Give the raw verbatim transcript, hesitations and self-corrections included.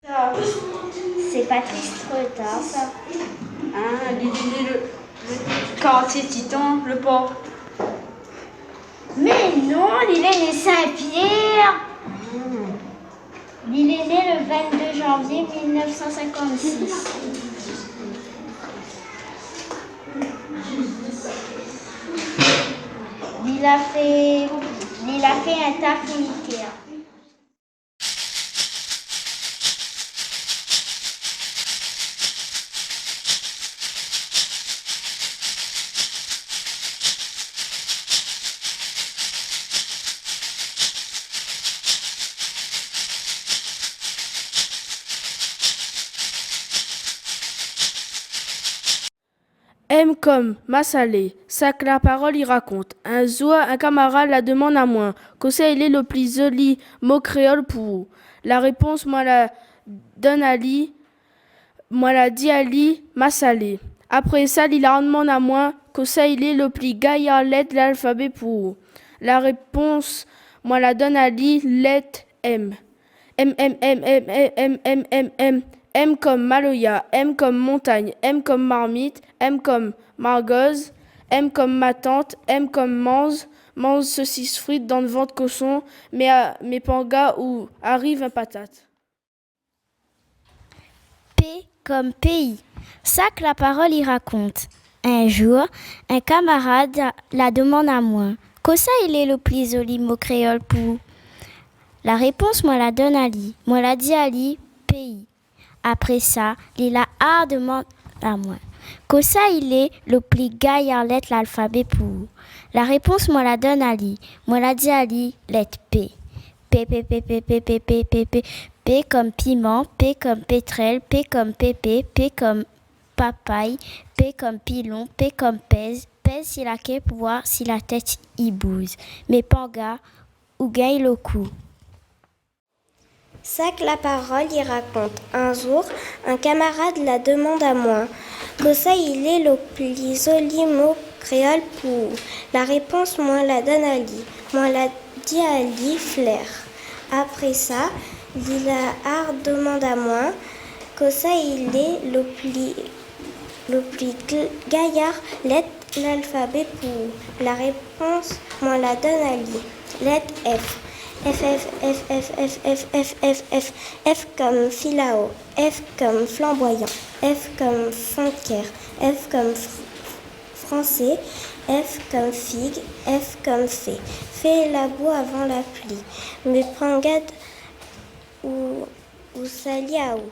Sé pa tro tar, sa. Ah, li lé né le, le kartié Titan, le por. Mé non, li lé né Sin-Pièr. Hmm. Li lé né le vingt-deux janvier mille neuf cent cinquante-six. Li la fé, li la fé in taf militèr. M konm masalé, sak la parol i rakont. In zour, in kamarad la domann amoin, kosa i lé lo pli zoli mo kréol pou ou ? La répons moin la donn ali, moin la di ali, masalé. Apré sa, li la redomann amoin, kosa i lé lo pli gayar lèt lalfabé pou ou ? La répons moin la donn ali, lèt M. M, M, M, M. M konm maloya, M konm montagn, M konm marmit, M konm margoz, M konm matant, M konm manz, manz sosis frit dan vant koshon, mé, mé panga ou ariv in patat. P konm péi. Sak la parol i rakont. In zour, in kamarad la domann amoin, kosa i lé lo pli zoli mo kréol pou ou ? La répons moin la donn ali, moin la di ali, péi. Apré sa, li la ardomann amoin, kosa i lé lo pli gayar lèt lalfabé pou ou ? La répons moin la donn ali, moin la di ali, lèt P. P, P, P. P konm piman, P konm pétrèl, P konm pépé, P konm papay, P konm pilon, P konm pèz, pèz si la ké pou oir si la tèt i bouz. Mé panga, ou gingn lo kou. Sak la parol i rakont. In zour, in kamarad la domann amoin, kosa i lé lo pli zoli mo kréol pou ou ? La répons moin la donn ali, moin la di ali, flèr. Apré sa, li la ardomann amoin, kosa i lé lo pli, lo pli gl-, gayar lèt lalfabé pou ou ? La répons moin la donn ali, lèt F. F, F, F. F konm filao, F konm flanboyan, F konm fonkèr, F konm fr-, fransé, F konm fig, F konm fé. Fé labou avan la pli. Mé pran gard ou, ou sali aou.